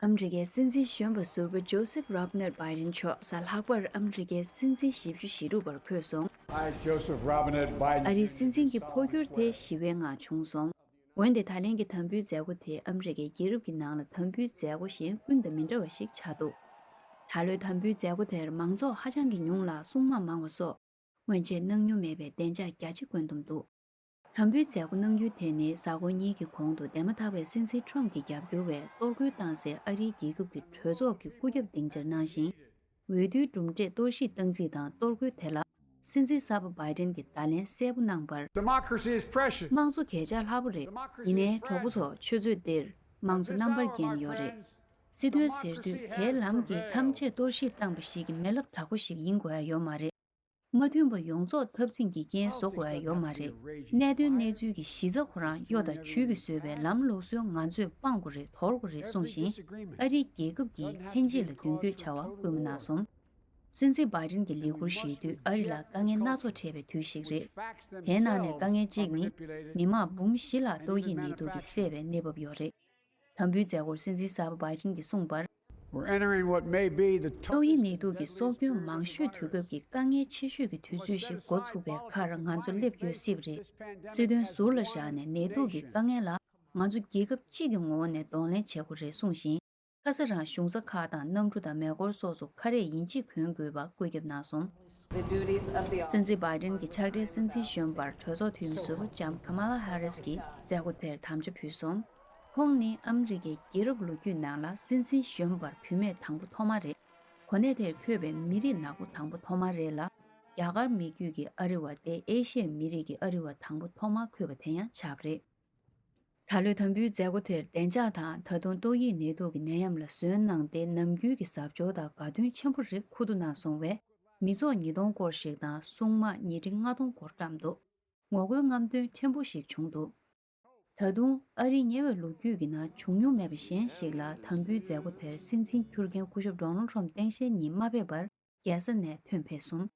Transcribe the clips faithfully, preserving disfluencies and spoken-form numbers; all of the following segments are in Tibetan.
ཨ་མི་རི་ཀའི་སྲིད་འཛིན་གཞོན་པ་ཟུར་པ་ཇོ་སེབ་རོབ་ནར་བྷའི་ཌེན་མཆོག་གཟའ་ལྷག་པར་ཨ་མི་རི་ཀའི་སྲིད་འཛིན་བཞི་བཅུ་ཞེ་དྲུག་པར་འཁོད་སོང་། Hi, Joseph Robinette Biden. ཨ་རིའི་སྲིད་འཛིན་གྱི་འཕོ་འགྱུར་དེ་ཞི་བའི་ངང་བྱུང་སོང་། འོན་ཏེ་ད་ལན་གྱི་དམ་འབུལ་མཛད་སྒོ་དེ་ཨ་མི་རི་ཀའི་རྒྱལ་རབས་ཀྱི་ནང་ལ་དམ་འབུལ་མཛད་སྒོ་གཞན་ཀུན་དང་མི་འདྲ་བ་ཞིག་ཆགས་འདུག་ད་ལོའི་དམ་འབུལ་མཛད་སྒོ་དེར་མང་ཚོགས་ཧ་ཅང་གི་ཉུང་ལ་སྲུང་དམག་མང་བ་སོགས་སྔོན་ཆད་གནང་མྱོང་མེད་པའི་བདེ་འཇགས་རྒྱ་ཆེ་བཀོད་འདོམས་འདུག་དམ་འབུལ་མཛད་སྒོ་གནང་ཡུལ་དེ་ནི་གཟའ་འཁོར་གཉིས་ཀྱི་གོང་དུ་འདས་མ་ཐག་པའི་སྲིད་འཛིན་ཁྲོམ་གྱི་རྒྱབ་སྐྱོར་བས་གཏོར་རྒོལ་བཏང་སའི་ཨ་རིའི་རྒྱལ་ཁབ་ཀྱི་གྲོས་ཚོགས་ཀྱི་སྐུ་རྒྱབ་སྡིངས་ཆར་གནང་ཞིང་། འོས་བསྡུའི་གྲུབ་འབྲས་གཏོར་བཤིག་བཏང་རྩིས་དང་གཏོར་རྒོལ་དེ་ལ་སྲིད་འཛིན་གསར་པ་བྷའི་ཌེན་གྱིས་བརྡ་ལན་གསལ་པོ་གནང་བར། Democracy is precious. དམངས་གཙོ་གས་ཆག་ལྷག་པོ་རེད། ཡིན་ནའི་གྲོགས་པོ་ཚོ་ཆུ་ཚོད་འདིར་དམངས་གཙོ་རྣམ་པར་རྒྱལ་ནས་ཡོད་རེད། སྲིད་དོན་ཟེར་དུས་དེའི་ལམ་གྱི་ཐམས་ཅད་གཏོར་བཤིག་བཏང་པ་ཞིག་གི་མེ་རླབས་དྲག་པོ་ཞིག་ཡིན་དགོས་ཡ་ཡོད་མ་རེད། མ་མཐུན་པ་ཡོངས་རྫོགས་འཐབ་འཛིང་གི་རྐྱེན་བཟོ་དགོས་ཡ་ཡོད་མ་རེད། གནད་དོན་གནས་ཚུལ་གྱི་གཞི་རྩ་ཁོ་རང་གཡོ་དང་བྱུས་ཀྱིས་བཟོས་པའི་ལམ་ལུགས་སྲོལ་ང་ཚོས་སྤང་དགོས་རེད། དོར་དགོས་རེད་གསུངས་ཤིང་། ཨ་རིའི་རྒྱལ་ཁབ་ཀྱི་ལྷན་སྐྱེས་ལ་མདུན་སྐྱོད་བྱ་བ་སྐུལ་མ་གནང་སོང་། སྲིད་འཛིན་བྷའི་ཌེན་གྱི་ལས་འཁུར་བཞེས་དུས་ཨ་རི་ལ་དཀའ་ངལ་སྣ་ཚོགས་འཕྲད་པའི་དུས་ཤིག་རེད། དེའི་ནང་ནས་དཀའ་ངལ་གཅིག་ནི་མི་མང་འབུམ་བཞི་ལྷག་ཏོག་དབྱིབས་ནད་དུག་གིས་བསད་པའི་གནས་བབ་ཡོད་རེད། དམ་འབུལ་མཛད་སྒོར་སྲིད་འཛིན་གསར་པ་བྷའི་ཌེན་གྱིས་གསུངས་པར། We're entering what may be the ཏོག་དབྱིབས་ནད་དུག་གི་སྲོག་སྐྱོན་མང་ཤོས་དུས་སྐབས་ཀྱི་དཀའ་ངལ་ཆེ་ཤོས་ཀྱི་དུས་ཚོད་ཞིག་འགོ་ཚུགས་པའི་ཁར་ང་ཚོ་སླེབས་ཡོད་སྲིད་པ་རེད། སྲིད་དོན་ཟུར་ལ་བཞག་ནས་ནད་དུག་གི་དཀའ་ངལ་ལ་ང་ཚོ་རྒྱལ་ཁབ་གཅིག་གི་ངོ་བོ་ནས་གདོང་ལེན་བྱེད་དགོས་རེད་གསུངས་ཤིང་། ཁ་ས་རང་གཞུང་ས་ཁག་དང་གནམ་གྲུ་དང་མེ་འཁོར་སོགས་སུ་ཁ་རས་ཡིན་གཅིག་གོན་དགོས་པ་བཀོད་ཁྱབ་གནང་སོང་། སྲིད་འཛིན་བྷའི་ཌེན་གྱི་ཕྱག་སྦྲེལ་སྲིད་འཛིན་གཞོན་པར་གྲོས་ཚོགས་འཐུས་མི་ཟུར་པ་ལྕམ་ཀ་མ་ལ་ཧ་རིས་ཀྱིས་མཛད་སྒོ་དེར་དམ་བཅའ་ཕུལ་སོང་། ཁོང་ནི་ཨ་མི་རི་ཀའི་རྒྱལ་རབས་ལོ་རྒྱུས་ནང་ལ་སྲིད་འཛིན་གཞོན་པར་བུད་མེད་དང་པོ་ཐོག་མ་རེད། གོ་གནས་དེར་འཁོད་པའི་མི་རིགས་ནག་པོ་དང་པོ་ཐོག་མ་རེད་ལ། རྒྱ་གར་མི་རྒྱུད་ཀྱི་ཨ་རི་བ་སྟེ་ཨེ་ཤི་ཡའི་མི་རིགས་ཀྱི་ཨ་རི་བ་དང་པོ་ཐོག་མ་འཁོད་པ་དེ་ཡང་ཆགས་པ་རེད། ད་ལོའི་དམ་འབུལ་མཛད་སྒོ་དེར་བདེ་འཇགས་དང་ད་དུང་ཏོག་དབྱིབས་ནད་དུག་གི་ནད་ཡམས་ལ་ཟོན་གནང་སྟེ་ནམ་རྒྱུན་གྱི་གཟབ་མཆོར་དང་དགའ་སྟོན་ཆེན་པོ་རེ་འཁུར་དུ་གནང་སོང་བས། མི་ཚོགས་ཉིས་སྟོང་སྐོར་ཞིག་དང་སྲུང་དམག་ཉིས་ཁྲི་ལྔ་སྟོང་སྐོར་བཀྲམ་འདུག་ངོ་རྒོལ་རྔམ་སྟོན་ཕྲན་བུ་ཞིག་བྱུང་འདུག་ད་དུང་ཨ་རིའི་ཉེ་བའི་ལོ་རྒྱུས་ཀྱི་ནང་བྱུང་མྱོང་མེད་པ་གཞན་ཞིག་ལ་དམ་འབུལ་མཛད་སྒོ་དེར་སྲིད་འཛིན་འཁྱུར་མཁན་སྐུ་ཞབས་ཌོ་ནལ་ཊམ་སྟངས་དཔྱལ་གཉིས་མ་ཕེབས་པར་རྒྱལ་ས་ནས་ཐོན་ཕེབས་སོང་།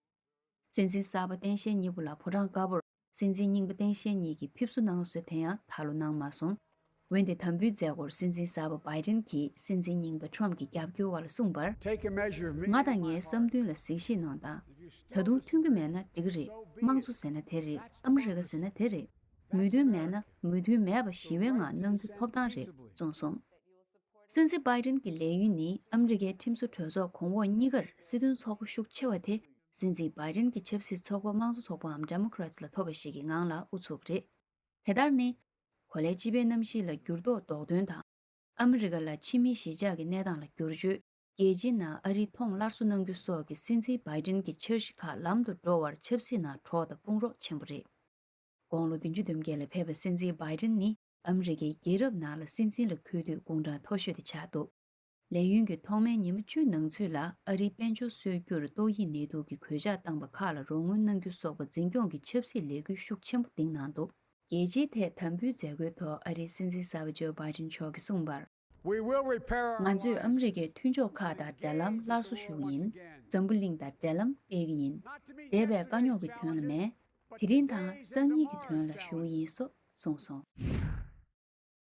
སྲིད་འཛིན་གསར་པ་སྟངས་དཔྱལ་གཉིས་པོ་ལ་ཕོ་བྲང་དཀར་པོར་སྲིད་འཛིན་རྙིང་པ་སྟངས་དཔྱལ་གཉིས་ཀྱིས་ཕེབས་བསུ་གནང་སྲོལ་དེ་ཡང་ད་ལོ་གནང་མ་སོང་། འོན་ཏེ་དམ་འབུལ་མཛད་སྒོར་སྲིད་འཛིན་གསར་པ་བྷའི་ཌེན་གྱིས་སྲིད་འཛིན་རྙིང་པ་ཊམ་གྱི་རྒྱབ་སྐྱོར་བ་ལ་གསུངས་པར། Take a measure of me. ང་དང་ངའི་བསམ་འདུན་ལ་གཟིགས་ཞིབ་གནང་དང་། ད་དུང་མཐུན་གྱི་མེད་ན་འགྲིག་གི་རེད། དམངས་གཙོ་ཟེར་ན་དེ་རེད། ཨ་མི་རི་ཀ་ཟེར་ན་དེ་རེད། མོས་མཐུན་མེད་ན་མོས་མཐུན་མེད་པ་ཞི་བའི་ངང་གནང་རྒྱུ་ཐོབ་ཐང་རེད་གསུངས་སོང་། སྲིད་འཛིན་བྷའི་ཌེན་གྱི་ལས་ཡུན་ནི་ཨ་མི་རི་ཀའི་ཁྲིམས་བཟོ་གྲོས་ཚོགས་གོང་འོག་གཉིས་ཀར་སྲིད་དོན་ཚོགས་པ་ཤུགས་ཆེ་བ་དེ་སྲིད་འཛིན་བྷའི་ཌེན་གྱི་ཆབ་སྲིད་ཚོགས་པ་དམངས་གཙོ་ཚོགས་པའམ་ཌེ་མོ་ཀ་རེ་ཊི་ལ་ཐོབ་པ་ཞིག་གི་ངང་ལ་དབུ་ཚུགས་རེད། དེ་ལྟར་ནི། གོ་ལའི་སྤྱི་པའི་གནམ་གཤིས་ལ་འགྱུར་ལྡོག་ཟློག་འདོན་དང་། ཨ་མི་རི་ཀ་ལ་ཕྱི་མིའི་གཞིས་ཆགས་ཀྱི་གནས་སྟངས་ལ་བསྒྱུར་བཅོས། རྒྱལ་སྤྱིའི་ནང་ཨ་རིའི་མཐོང་སླར་གསོ་གནང་རྒྱུ་སོགས་ཀྱི་སྲིད་འཛིན་བྷའི་ཌེན་གྱི་འཆར་གཞི་ཁག་ལམ་དུ་འགྲོ་བར་ཆབ་སྲིད་ནང་གྲོགས་དང་དཔུང་རོགས་ཆེན་པོ་རེད། དགུང་ལོ་བདུན་ཅུ་དོན་བརྒྱད་ལ་ཕེབས་པའི་སྲིད་འཛིན་བྷའི་ཌེན་ནི་ཨ་མི་རི་ཀའི་རྒྱལ་རབས་ནང་ལ་སྲིད་འཛིན་ལ་འཁོད་དུས་དགུང་གྲངས་མཐོ་ཤོས་དེ་ཆགས་འདུག་ལས་ཡུན་གྱི་ཐོག་མའི་ཉིན་མོ་བཅུའི་ནང་ཚུད་ལ་ཨ་རིའི་དཔལ་འབྱོར་གསོ་རྒྱུར་ཏོག་དབྱིབས་ནད་དུག་གི་གོད་ཆག་བཏང་པ་ཁག་ལ་རོགས་དངུལ་གནང་རྒྱུ་སོགས་པ་འཛིན་སྐྱོང་གི་ཆབ་སྲིད་ལས་འགུལ་ཤུགས་ཆེན་པོ་འདིང་གནང་འདུག་རྒྱལ་སྤྱིའི་ཐད་དམ་འབུལ་མཛད་སྒོའི་ཐོག་ཨ་རིའི་སྲིད་འཛིན་གསར་པ་ཇོ་བྷའི་ཌེན་མཆོག་གིས་གསུངས་པར། We will repair our ང་ཚོས་ཨ་མི་རི་ཀའི་མཐུན་ཕྱོགས་ཁག་དང་འབྲེལ་ལམ་སླར་གསོ་ཞུ་གི་ཡིན། འཛམ་བུ་གླིང་དང་འབྲེལ་ལམ་སྤེལ་གི་ཡིན། འདས་པའི་དཀའ་རྙོག་གི་དོན་ལ་མེད། དེ་རིང་དང་སང་ཉིན་གྱི་དོན་ལ་ཞུ་གི་ཡིན་སོགས་གསུངས་སོང་།